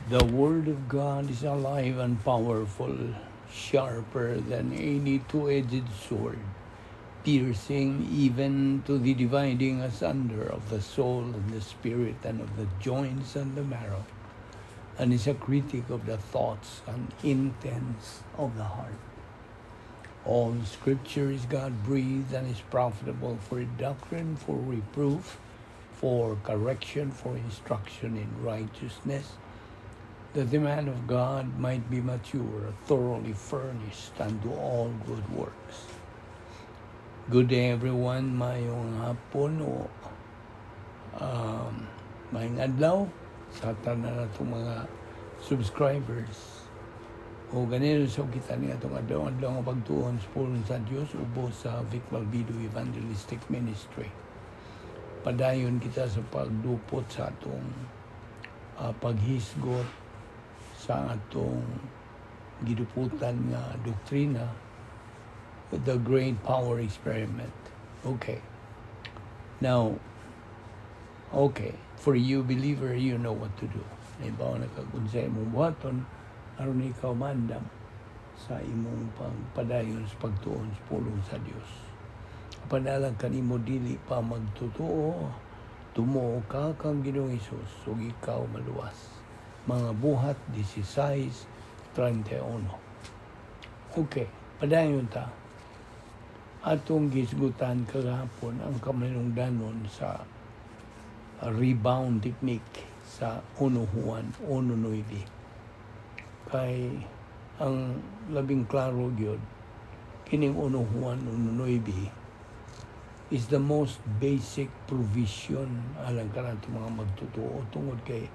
The Word of God is alive and powerful, sharper than any two-edged sword, piercing even to the dividing asunder of the soul and the spirit and of the joints and the marrow, and is a critic of the thoughts and intents of the heart. All Scripture is God-breathed and is profitable for doctrine, for reproof, for correction, for instruction in righteousness, that the man of God might be mature, thoroughly furnished unto all good works. Good day, everyone, maayong hapon o maayong adlaw sa tanan natong mga subscribers. O ganito sa kita ni atong adlaw-adlaw nga pagtuon sa pulong sa Dios ubos sa Vic Malvido Evangelistic Ministry. Padayon kita sa pagdupot sa atong paghisgot sa atong giduputan nga doktrina, the Great Power Experiment. Okay. Now, okay, for you believer, you know what to do. Nahibaw na ka kung sa imong buhaton aron ikaw maandam sa imong pagpadayon sa pagtuon sa pulong sa Dios. Panalang kanimo dili pa magtotoo, tumuo ka kang Ginoong Hesus ug ikaw maluwas. Mga Buhat 16:31. Okay, padayon ta. Atong gisgutan kagahapon ang kamanungdanon sa rebound technique sa 1 Juan 1.9. Kay ang labing klaro gyud kining 1 Juan 1.9 is the most basic provision alang kanato mga magtotoo, tungod kay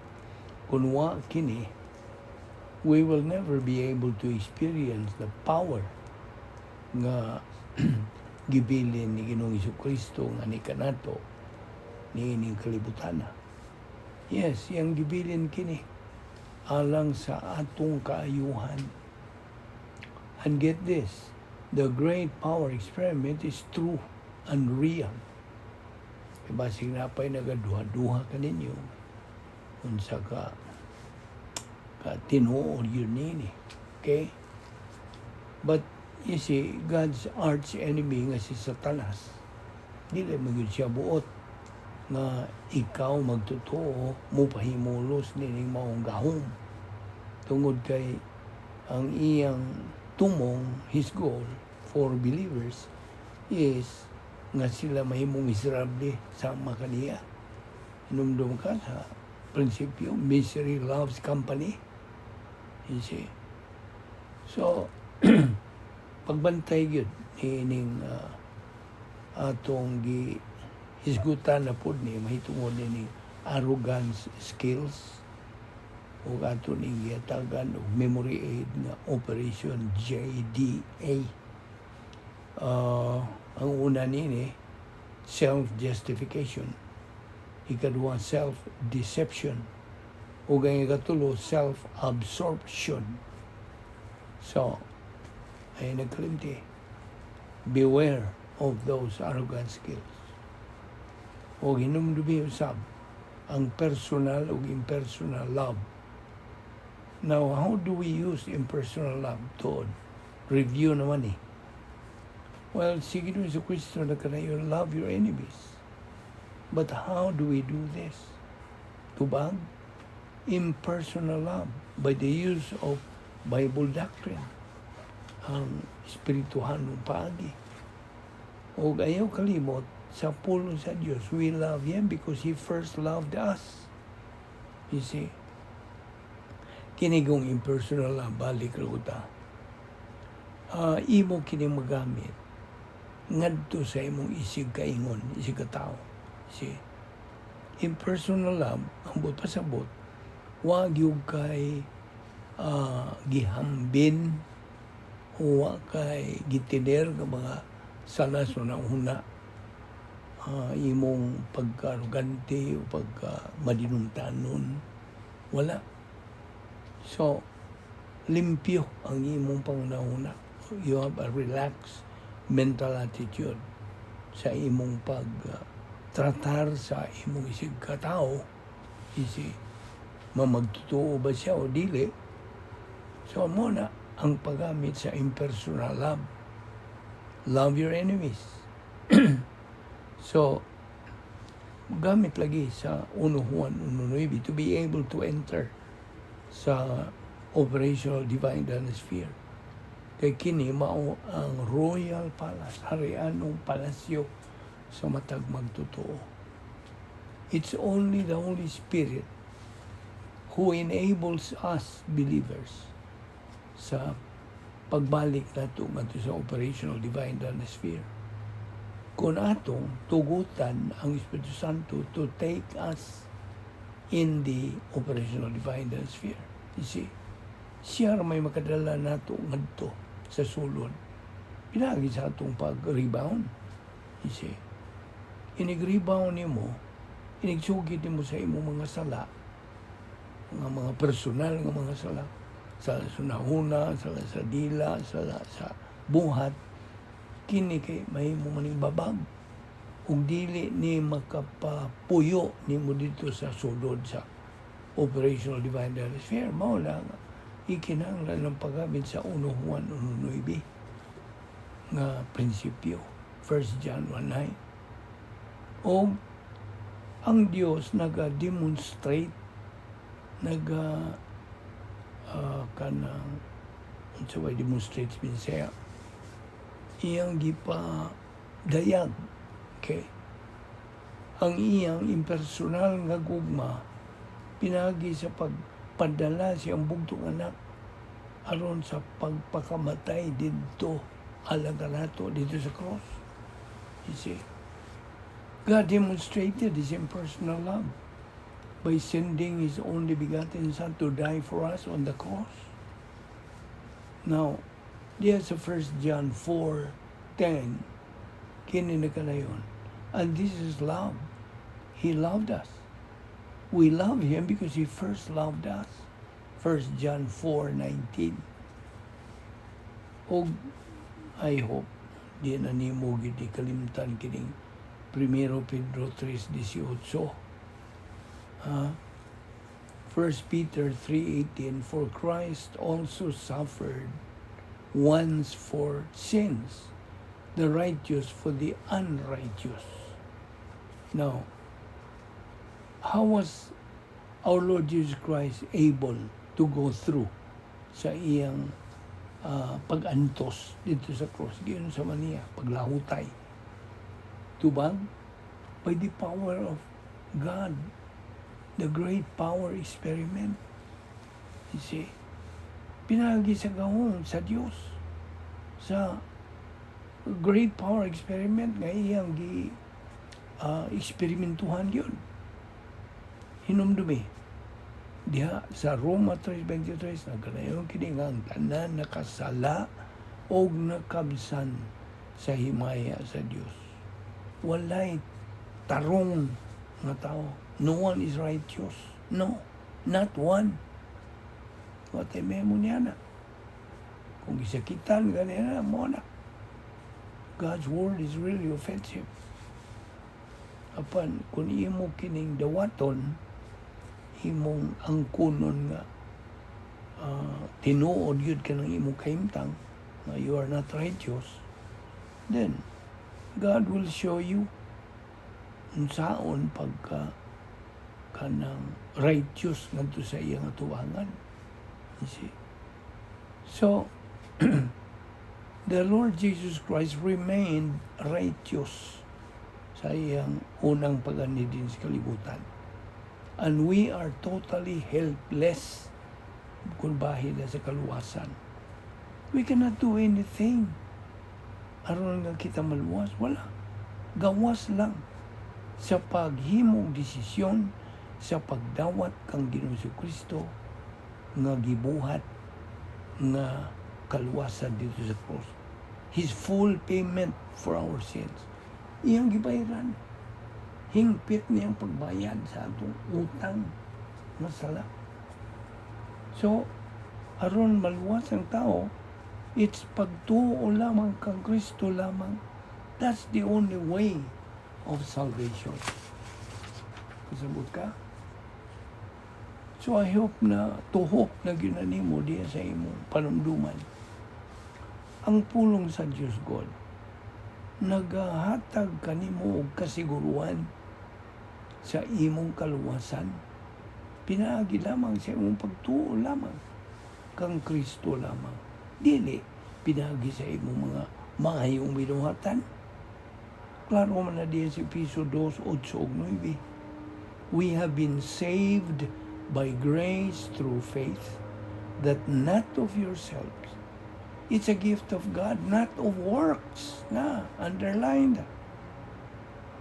kung wa kini, we will never be able to experience the power nga gibilin ni Ginoong Kristo nga ni kanato niining kalibutan. Yes, iyang gibilin kini alang sa atong kaayuhan. And get this, the Great Power Experiment is true and real. Kaya basig naa pay nagaduha-duha kaninyo unsa ka ka tinuod yun nini. Okay? But you see, God's arch enemy nga si Satanas, dili man gyud siya buot nga ikaw magtotoo mo pahimulos nining maong gahom. Tungod kay ang iyang tumong, his goal for believers is nga sila mahimong miserable sama kaniya. Hinumdum ka sa prinsipyo, misery loves company. You see? So, pagbantay gyud niining atong gi hisgutan na pod ni mahitungod ni arrogance skills ug ato ning gihatagan og memory aid nga Operation JDA. Ang una nini, self-justification. Ikaduha, self-deception. Ug ang ikatulo, self-absorption. So, ay nagkalimti. Beware of those arrogant skills. O hinumdumi usab ang personal ug impersonal love. Now, how do we use impersonal love? Tuod. Review naman eh. Well, si Ginoong Kristo nagkanayon, "Love your enemies." But how do we do this? Tubag, impersonal love by the use of Bible doctrine. Ang espirituhanong paagi. O ayaw kalimot sa pulong sa Diyos, we love Him because He first loved us. You see? Kinigong impersonal love, balik ra ta. Imo kini magamit ngadto sa imong isig kaingon, isig katao. See? Impersonal love, ang buot pasabot, wa gyud kay gihambin o wa kay gitiner nga mga sala sa una, imong pagka-arugante o pagka madinumtanon, wala. So limpyo ang imong panghuna-huna. You have a relaxed mental attitude sa imong pag tratar sa imong isig katao, you see. Mamagtotoo ba siya o dili? So mao na ang paggamit sa impersonal love. Love your enemies. So, gamit lagi sa 1 Juan 1.9 to be able to enter sa operational divine sphere. Kay kini mao ang royal palace, harianong palasyo sa matag magtotoo. It's only the Holy Spirit who enables us believers sa pagbalik nato ngadto sa operational divine sphere. Kung atong tugutan ang Espiritu Santo to take us in the operational divine sphere. You see, siya ra may makadala nato ngadto sa sulod. Pinagi sa atong pag-rebound. You see, inig-rebound nimo, inigsugid nimo sa imong mga sala, mga personal nga mga sala, sala sa hunahuna, sala sa dila, sala sa buhat, kini kay mahimo maning babag ug dili ni makapapuyo nimo dito sa sulod sa operational divine sphere. Mao lang ikinahanglan ng paggamit sa 1 Juan 1.9 nga prinsipyo, 1 John 1.9. O ang Dios naga-demonstrate, naga kanang unsa way demonstrate sa Bisaya, iyang gipa dayag, okay, ang iyang impersonal nga gugma pinagi sa pagpadala siyang bugtong anak aron sa pagpakamatay didto alang kanato dito sa cross. You see, God demonstrated His impersonal love by sending His only begotten Son to die for us on the cross. Now, diya sa 1 John 4:10, kini nagkanayon, "And this is love. He loved us. We love Him because He first loved us." 1 John 4:19. Og I hope di na nimo gid kalimtan kining 1 Pedro 3:18. Ha? 1 Peter 3:18, "For Christ also suffered once for sins, the righteous for the unrighteous." Now, how was our Lord Jesus Christ able to go through sa iyang pag-antos dito sa cross? Giunsa man niya, paglahutay. Tubag, by the power of God, the great power experiment. You see, pinagi sa gahom sa Dios sa great power experiment nga iyang gi eksperimentuhan yun. Hinumdumi, diha sa Roma 3.23, nagkanayon kini nga ang tanan nakasala og nakabsan sa himaya sa Dios. Walay tarong nga tao. No one is righteous. No, not one. Watay memo niya na. Kung gisakitan ganyan na, mao na. God's word is really offensive. Apan, kung imo kining dawaton, imong angkunon nga tinuod yun ka ng imong kahimtang, nga you are not righteous, then God will show you unsaon pagka kanang righteous ngadto sa iyang atubangan. You see? So, the Lord Jesus Christ remained righteous sa iyang unang pag-anhi din sa kalibutan. And we are totally helpless kung bahin na sa kaluwasan. We cannot do anything aron nga kita maluwas. Wala. Gawas lang sa paghimog desisyon sa pagdawat kang Ginoong Kristo nga gibuhat nga kaluwasan dito sa cross. His full payment for our sins. Iyang gibayaran. Hingpit niyang pagbayad sa atong utang nga sala. So, aron maluwas ang tao, it's pagtuo lamang kang Kristo lamang. That's the only way of salvation. Kasabot ka? So I hope na tuhok na gyud na nimo diya sa imong panumduman. Ang pulong sa Dios God nagahatag kanimo og kasiguruan sa imong kaluwasan pinaagi lamang sa imong pagtuo lamang kang Kristo lamang. Dili pinaagi sa imong mga maayong binuhatan. Klaro man na diya sa Efeso 2, 8 ug 9. We have been saved by grace through faith, that not of yourselves. It's a gift of God, not of works. Na, underline that.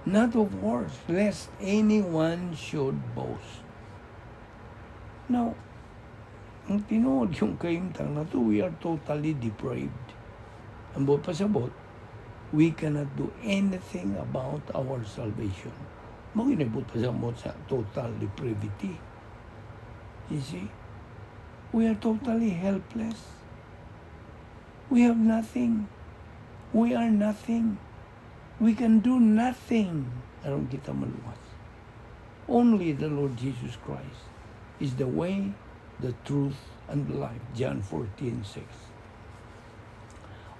Not of works, lest anyone should boast. Now, ang tinuod yung kahimtang na to, we are totally depraved. Ang buot pasabot, we cannot do anything about our salvation. Mao gyud buot pasabot sa total depravity. You see? We are totally helpless. We have nothing. We are nothing. We can do nothing aron kita maluwas. Only the Lord Jesus Christ is the way, the truth, and the life. John 14:6.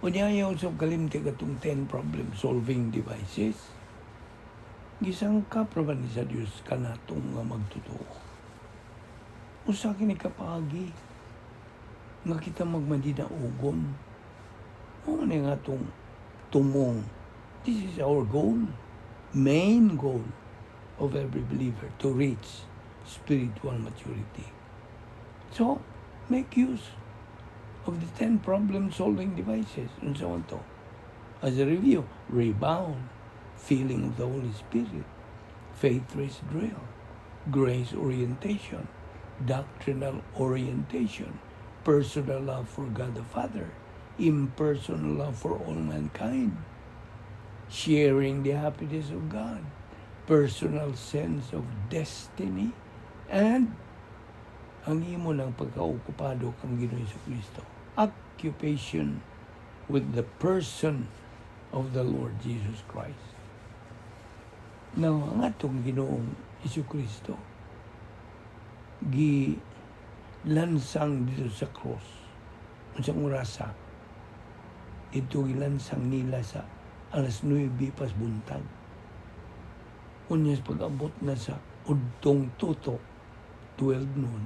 Unya ayaw sa kalimti katong 10 problem-solving devices. Gisangkap ra ba ni sa Dios kanatong nga magtotoo? Usa kini kapaagi nga kita magmadinaugon. Mao ni nga atong tumong. This is our goal, main goal of every believer, to reach spiritual maturity. So, make use of the 10 problem-solving devices and so on to. As a review, rebound, feeling of the Holy Spirit, faith race drill, grace orientation, doctrinal orientation, personal love for God the Father, impersonal love for all mankind, sharing the happiness of God, personal sense of destiny, and ang imo ng pagkaokupado kang Ginoong Kristo. Occupation with the person of the Lord Jesus Christ. Now, ang atong Ginoong Kristo gi lansang dito sa cross. Unsang orasa? Dito gilansang nila sa alas 9 pas buntag. Unya pag-abot na sa udtong tutok, 12 noon,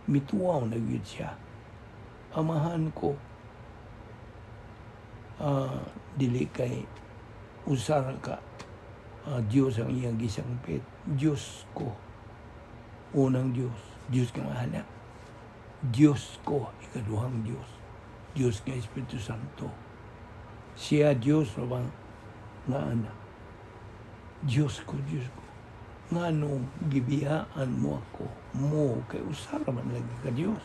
mituwaw na gyud siya. "Amahan ko, dili kay usara ka Diyos ang iyang gisangpit. Diyos ko. Unang Diyos. Diyos kang anak. Diyos ko, ikaduhang Diyos. Diyos nga Espiritu Santo. Siya Diyos ra bang nga anak. Diyos ko, Diyos ko. Nganong gibiyaan mo ako?" Mo kay usara man lagi ka Diyos.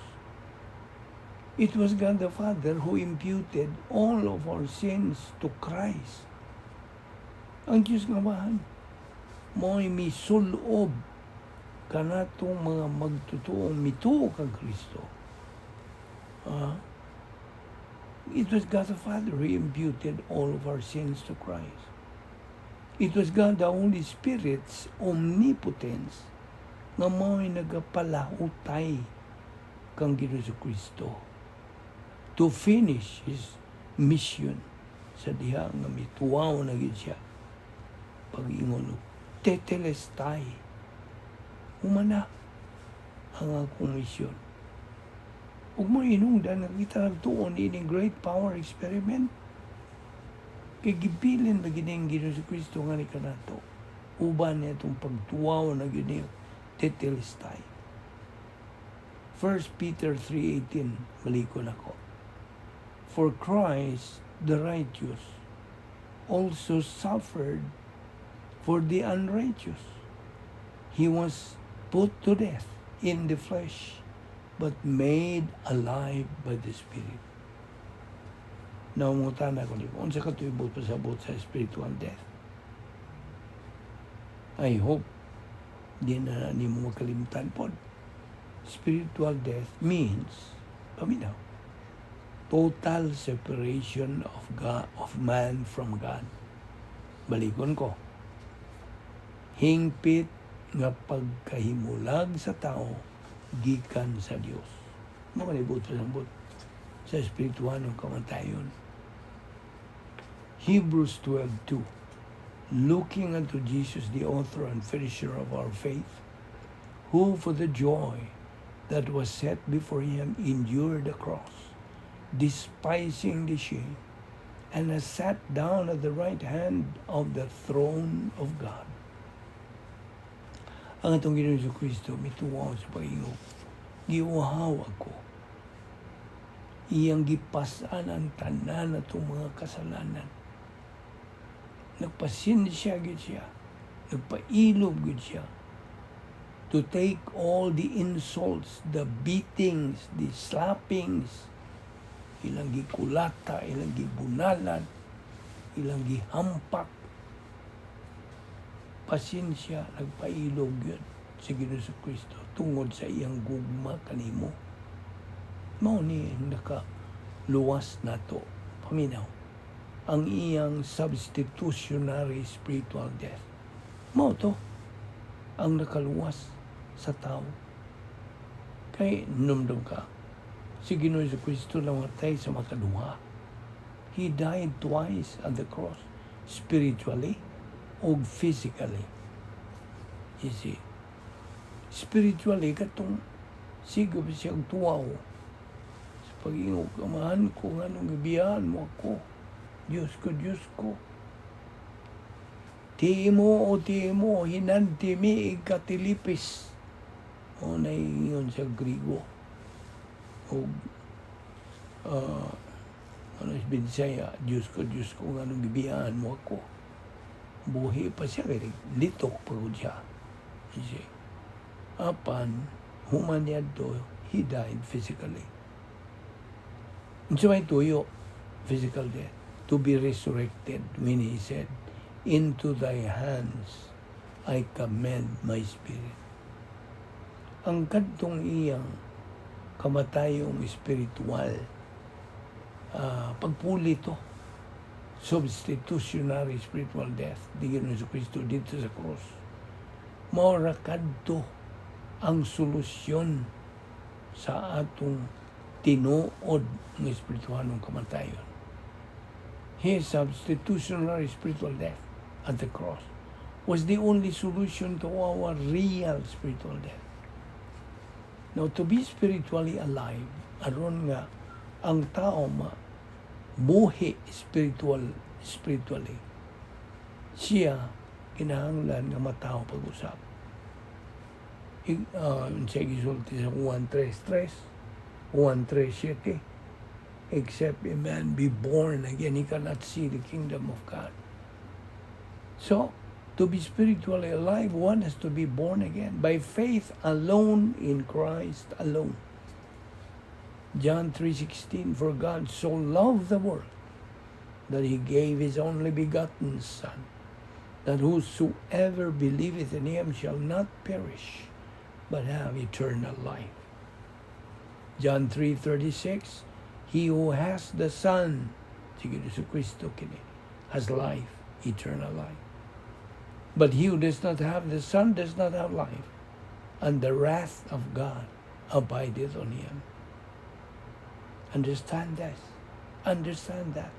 It was God the Father who imputed all of our sins to Christ. Ang Diyos nga Amahan, mo'y misulob kanatong mga magtutuong mituo kang Kristo. It was God the Father who imputed all of our sins to Christ. It was God the Holy Spirit's omnipotence nga mao'y nagapalahutay kang Ginoong Kristo to finish His mission sa diha nga mituwaw na gyud siya pag-ingon og "Tetelestai, humana ang akong misyon." Ug mo hinungdan nga kita nagtuon ining great power experiment kay gibilin ba gyud ang Ginoong Kristo nga ni kanato uban niya itong pagtuwaw na gyud niya "Tetelestai." 1 Peter 3:18, balikon ako. For Christ the righteous also suffered for the unrighteous. He was put to death in the flesh, but made alive by the Spirit. Nangutana ko nimo, unsa ka tuibot pasabot sa spiritual death? I hope di na nimo makalimtan pod. Spiritual death means, paminaw, total separation of God, of man from God. Balikon ko. Hingpit Nga pagkahimulag sa tao gikan sa Dios. Mao ni buot pasambot sa espirituhanong kamatayon. Hebrews 12:2. Looking unto Jesus, the author and finisher of our faith, who for the joy that was set before him endured the cross, despising the shame, and has sat down at the right hand of the throne of God. Ang atong Ginoong Kristo mituo sa pag-ingog, "Giuhaw ako." Iyang gipasan ang tanan atong mga kasalanan. Nagpasensya gyud siya. Nagpailob gyud siya to take all the insults, the beatings, the slappings, ilang gikulata, ilang gibunalan, ilang gihampak. Pasensya, nagpailob gyud si Ginoong Kristo tungod sa iyang gugma kanimo. Mao ni ang nakaluwas nato. Paminaw. Ang iyang substitutionary spiritual death. Mao to ang nakaluwas sa tao. Kay numdum ka, si Ginoong Kristo namatay sa makaduha. He died twice on the cross, spiritually o physically. You see, spiritually, katong sige siyang tuwaw sa pag-ingog, "Amahan ko, nganong gibiyaan mo ako? Diyos ko, Diyos ko. Ti mo o ti mo, hinanti mi ikatilipis." O naiingon sa Grigo. O ano is Binsaya, "Diyos ko, Diyos ko, nganong gibiyaan mo ako?" Buhi pa siya, kay litok pa gud siya. You see? Apan, human niadto, he died physically. Unsa may tuyo? Physical death. To be resurrected when he said, "Into thy hands I commend my spirit." Ang kadtong iyang kamatayong spiritual, pagpuli to, substitutionary spiritual death, di Ginoong Kristo didto sa cross. Mao ra kadto ang solusyon sa atong tinuod ng espirituhanong kamatayon. His substitutionary spiritual death at the cross was the only solution to our real spiritual death. Now, to be spiritually alive, aron nga ang tao ma buhi spiritually, siya kinahanglan nga matawo pag-usab. Siya gisulti sa Juan 3.3, Juan 3.7, "Except a man be born again, he cannot see the kingdom of God." So, to be spiritually alive, one has to be born again by faith alone in Christ alone. John 3:16, "For God so loved the world that he gave his only begotten son, that whosoever believeth in him shall not perish but have eternal life." John 3:36, "He who has the Son," si Kristo kini, "has life, eternal life. But he who does not have the Son does not have life, and the wrath of God abideth on him." Understand this. Understand that.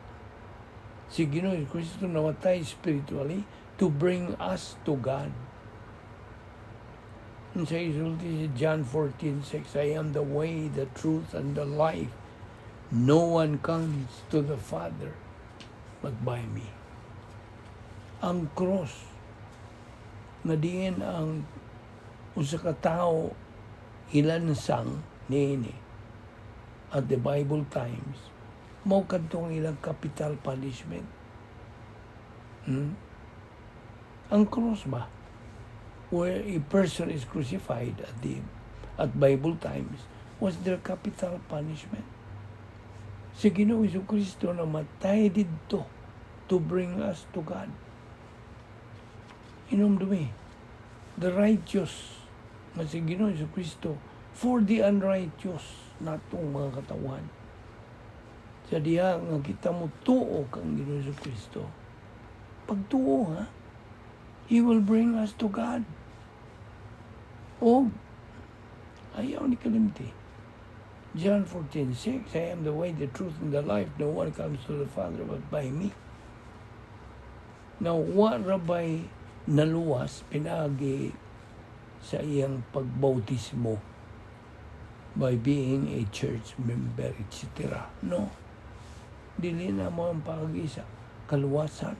Si Ginoong Kristo namatay spiritually to bring us to God. And sa isulti si John 14:6, "I am the way, the truth, and the life. No one comes to the Father but by me." Ang cross, nga diin ang usa ka tawo ilansang niini at the Bible times, mao kadtong ilang capital punishment. Ang cross ba? Where a person is crucified at Bible times was their capital punishment. Si Ginoong Kristo namatay didto to bring us to God. Hinumdumi, the righteous nga si Ginoong Kristo for the unrighteous natong mga katawan. Sa diha nga kita mo tuo kang Ginoong Kristo. Pagtuo ha, He will bring us to God. O ayaw ni kalimti. John 14:6, "I am the way, the truth, and the life. No one comes to the Father but by me." Now, wa ra bay naluwas pinaagi sa iyang pagbautismo, by being a church member, etc. No. Dili na mao ang paagi sa kaluwasan.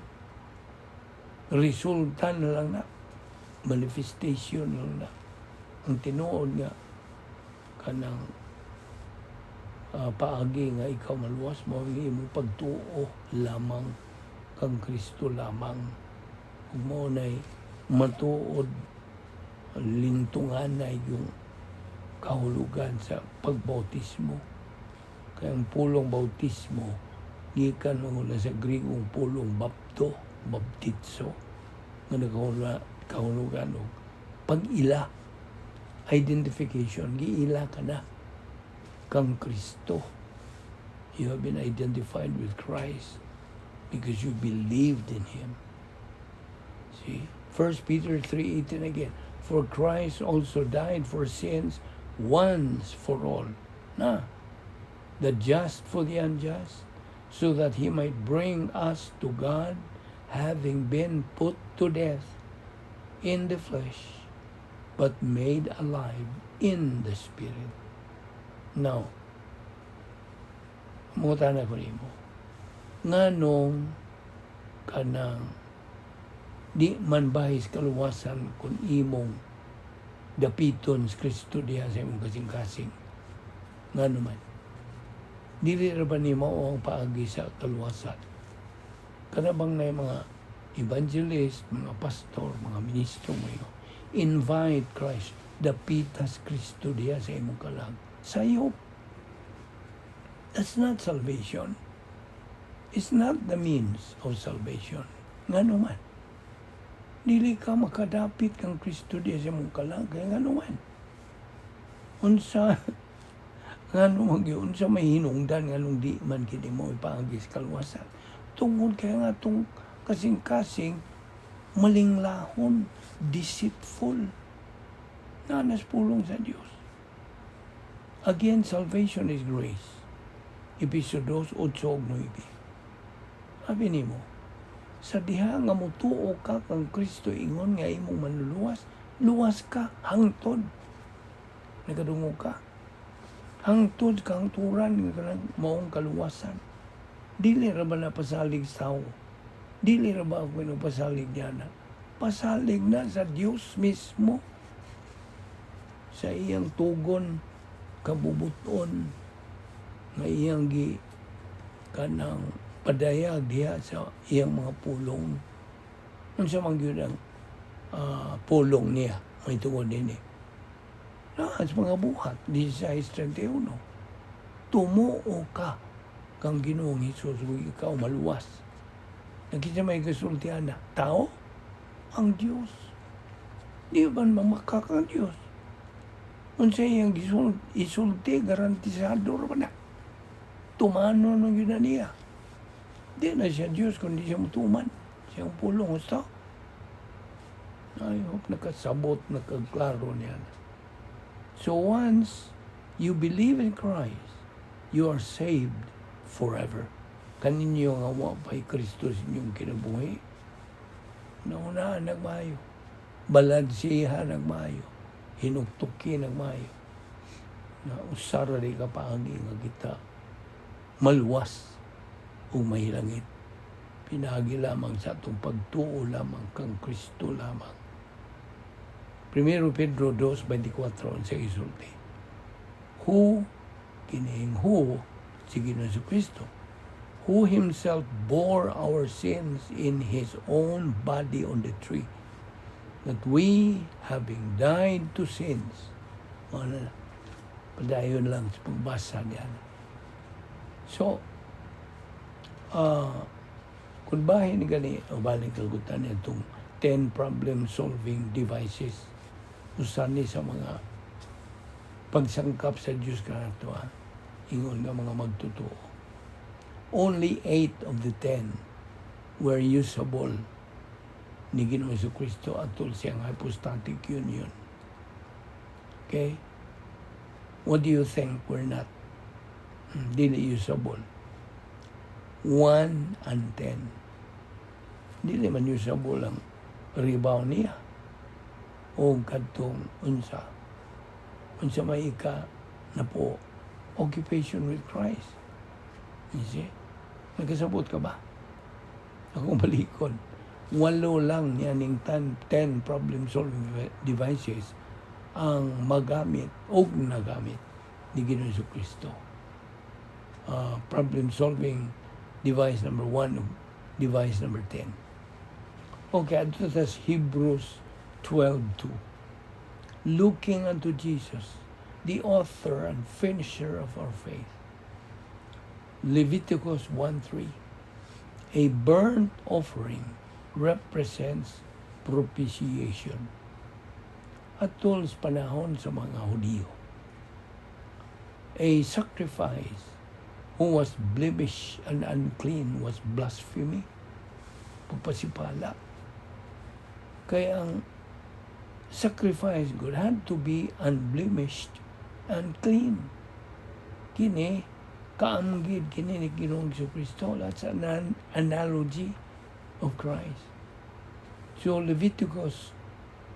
Resulta na lang na. Manifestation lang na. Ang tinuod nga kanang paagi nga ikaw maluwas mao ang imong pagtuo lamang kang Kristo lamang. Ug mao nay matuod lintungan na yung kahulugan sa pagbautismo. Kaya ang pulong bautismo, gikan man na sa Grigong pulong bapto, baptizo, nga nagkahulugan og pag-ila, identification, giila ka na kang Kristo. You have been identified with Christ because you believed in Him. See? 1 Peter 3:18 again. "For Christ also died for sins once for all." Na, "The just for the unjust, so that he might bring us to God, having been put to death in the flesh, but made alive in the Spirit." Now, mangutana ko nimo, nganong kanang di man bahis kaluwasan kung imong dapiton sa Kristo diha sa imong kasing-kasing? Ngano man? Dili ra ba ni mao ang paagi sa kaluwasan? Kana bang na mga evangelist, mga pastor, mga ministro mo, "Invite Christ, dapitas Kristo diha sa imong kalag." Sayop. That's not salvation. It's not the means of salvation. Ngano man? Dili ka makadapit kang Kristo diha sa imong kalag. Kaya ngano man? Unsa ngano man gyud, unsa may hinungdan nganong di man kini mao ipaagi sa kaluwasan? Tungod kay nga atong kasing-kasing malinglahon, deceitful. Nanas pulong sa Dios. Again, salvation is grace. Episo 2, 8 ug 9. Abi nimo, sa diha nga mutuo ka kang Kristo ingon nga imong manluluwas, luwas ka hangtod. Nakadungog ka? Hangtod kahangturan nga kanang maong kaluwasan. Dili ra ba na pasalig sa tao? Dili ra ba ako pasalig niya na? Pasalig na sa Dios mismo. Sa iyang tugon, kabubuton, nga iyang gi kanang padayag diha sa iyang mga pulong. Unsa man gyud ang pulong niya may tungod nini? Na sa mga Buhat 16:31. Tumuo ka kang Ginoong Hesus ug ikaw maluwas. Nakita may kasultian na tao ang Dios. Di ba mamakak ang Dios? Unsa iyang isulti, garantisado ra ba na? Tumanon man gyud na niya. Di na siya Diyos kung di siya mutuman. Siyang pulong gusto. I hope nakasabot, nakaklaro niya. So once you believe in Christ, you are saved forever. Kaninyo nga wa pa'y Kristo sa inyong kinabuhi, naunaan nagmayo. Balansiha nagmayo. Hinuktuki nagmayo. Na usara di ka paagi nga kita maluwas o mahilangit. Pinaagi lamang sa atong pagtuo lamang kang Kristo lamang. Primero Pedro 2:24 sa isulti. Who, kining who, si Ginoong Kristo, "who himself bore our sins in his own body on the tree, that we, having died to sins," mao na, padayon lang sa pagbasa niya. So, kung bahin ni gani, o balik kagutan niya itong 10 problem-solving devices, usa ni sa mga pagsangkap sa Diyos kanato, ha? Ingon nga mga magtotoo. Only 8 of the 10 were usable ni Ginoong Kristo atol siyang hypostatic union. Okay? What do you think we're not? Dili usable. 1 and 10. Dili man usable ang rebound niya. O kadtong unsa. Unsa may ika na po occupation with Christ. You see? Nagkasabot ka ba? Akong balikon. Walo lang niya ning 10, 10 problem solving devices ang magamit o nagamit ni Ginoong Kristo. Problem solving device number 1, device number 10. Okay, adto sa Hebrews 12:2. Looking unto Jesus, the author and finisher of our faith. Leviticus 1:3. A burnt offering represents propitiation. Atol sa panahon sa mga Hudiyo, a sacrifice who was blemished and unclean was blasphemy. Pagpasipala. Kaya ang sacrifice God had to be unblemished and clean. Kini, kaamgid kini ni Ginoong Kristo. That's an analogy of Christ. So Leviticus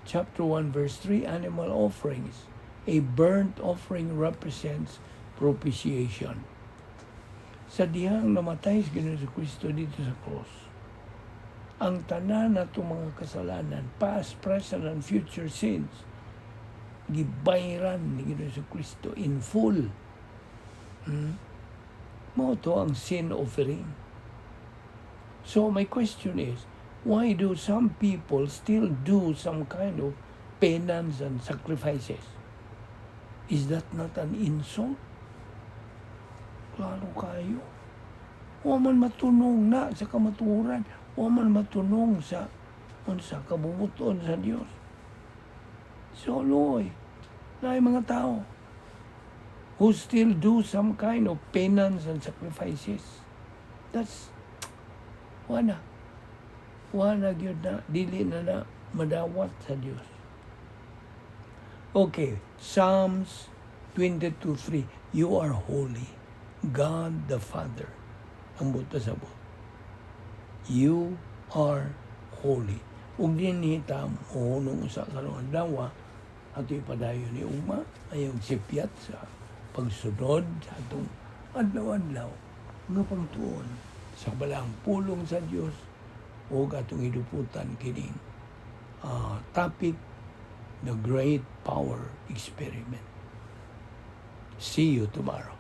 chapter 1 verse 3, animal offerings. A burnt offering represents propitiation. Sa dihang namatay si Ginoong Kristo dito sa cross, ang tanan natong mga kasalanan, past, present, and future sins, gibayran ni Ginoong Kristo in full. Mao to ang sin offering. So my question is, why do some people still do some kind of penance and sacrifices? Is that not an insult? Klaro kayo. Wa man matunong na sa kamatuoran. Wa man matunong sa unsa kabubut-on sa Dios. So, luoy, naay mga tao who still do some kind of penance and sacrifices. That's, wala. Wala gyud na, dili na na madawat sa Dios. Okay, Psalms 22:3. You are holy, God the Father. Ang buta sa but. You are holy. Ug dinhi ta mohunong usa karong adlaw, ato ipadayon ni ugma ayaw sipyat sa pagsunod sa atong adlaw-adlaw nga pagtuon sa balaang pulong sa Dios ug atong hiduputan kining topic, the Great Power Experiment. See you tomorrow.